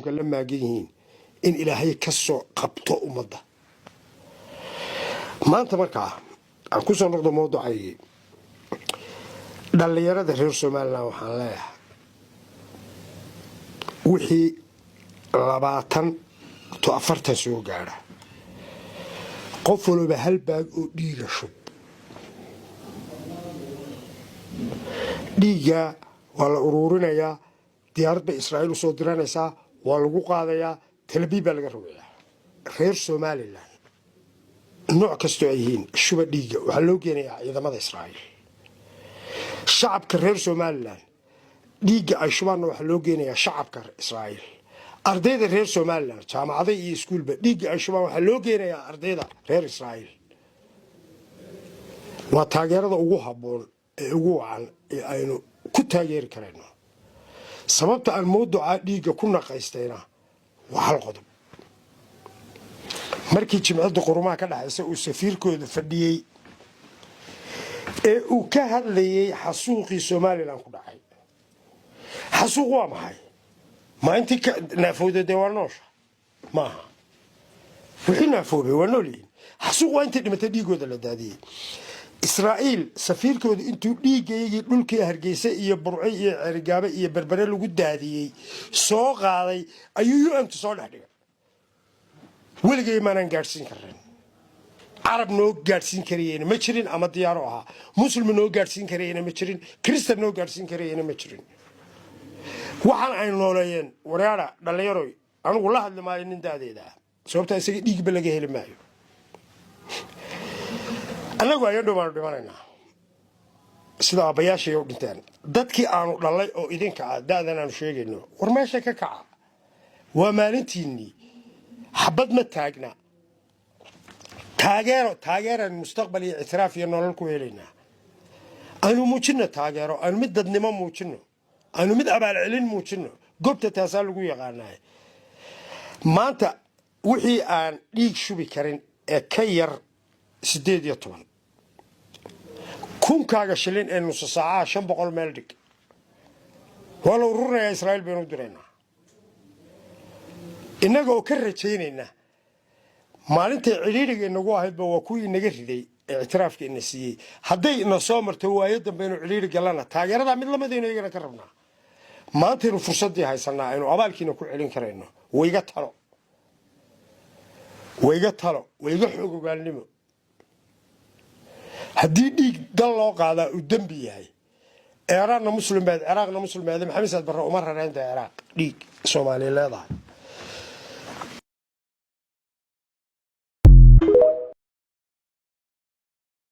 La maagan yihiin in Ilaahay ka soo qabto ummadda. Maanta markaa aan ku soo noqdo mawducaygii. Dhallinyarada reer Somaliland waxaan leeyahay, wixii 20 to 40 soo gaadha, qof waliba hal bag oo dhiiga shub. Dhiiggaa waa la uruurinayaa, diyaarad bay Israa'iil usoo diranaysaa, waa lagu qaadayaa, Tel Aviv baa laga rogayaa. Reer Somaliland nooc kastoo ay yihiin, shuba dhiigga. Waxaa loo geenayaa ciidamada Israa'iil. Shacabka reer Somaliland dhiigga ay shubaanna waxaa loo geenayaa shacabka Israa'iil. Ardayda reer Somaliland, jaamacaday iyo iskuulba, dhiigga ay shubaan waxaa loo geenayaa ardayda reer Israa'iil. Waa taageerada ugu habboon ee ugu wacan ee aynu ku taageeri karayno. Sababta aan mawducaa dhiigga ku naqaystayna waa hal qodob. Markii Jimcadda Qurumaha ka dhexaysa uu safiirkooda fadhiyey ee uu ka hadlayey xasuuqii Somaliland ku dhacay. Xasuuq waa maxay? Ma intii naafowda dee waa noosha? Maaha, wixii naafoobay waa nool yihiin. Xasuuq waa intii dhimatay, dhiigooda la daadiyey. Israa'iil safiirkooda intuu dhiigaygii dhulkii Hargeysa iyo Burce iyo Cerigaabe iyo Berbere lagu daadiyey soo qaaday ayuu UN-tu soo dhex dhigay. Weligay maanaan gaadhsiin karin, Carab noo gaadhsiin karayena ma jirin ama diyaaro ahaa, Muslim noo gaadhsiin karayena ma jirin, Kristan noo gaadhsiin karayena ma jirin. Waxaan ay nooleeyeen wareera dhallinyaroy. Anigu la hadli maayo nin da'deeda ah, sababtaa isaga dhiigba laga heli maayo. Annagu ayadhow baanu dhimanaynaa sida aabbayaashay u dhinteen, dadkii aanu dhalay oo idinka ah, da'dan aanu sheegayno. War meesha ka kaca, waa maalintiinnii. Xabad ma taagna, taageero. Taageeraan mustaqbal iyo ictiraaf iyo nolol ku helaynaa. Aynu muujinno taageero, aynu mid dadnimo muujinno, aynu mid abaalcelin muujinno. Gobta taasaa lagu yaqaanaa. Maanta wixii aan dhiig shubi karin ee ka yar 18, kunkaaga shilin ee nuso saacaha 500 meel dhig. Waa la ururinayaa, Israa'iil baynu u diraynaa, innaga oo ka rajaynaynaa maalintay cidhiidhiga inagu ahaydba waa kuwii inaga riday ee ictiraafka ina siiyey. Hadday ina soo marto waayo dambe inu cidhiidhi gallana, taageeradaa mid lamadaynu iyagana ka rabnaa. Maantaynu fursaddii haysanaa aynu abaalkiina ku celin karayno. Wayga talo, wayga talo, wayga xoog ogaalnimo. Haddii dhiig dal loo qaadaa uu dembi yahay, Eeraanna Muslim baad, Ciraaqna Muslim baad. Maxamed Saad Barre uma rareynta Ciraaq dhiig Soomaaliya leedahay.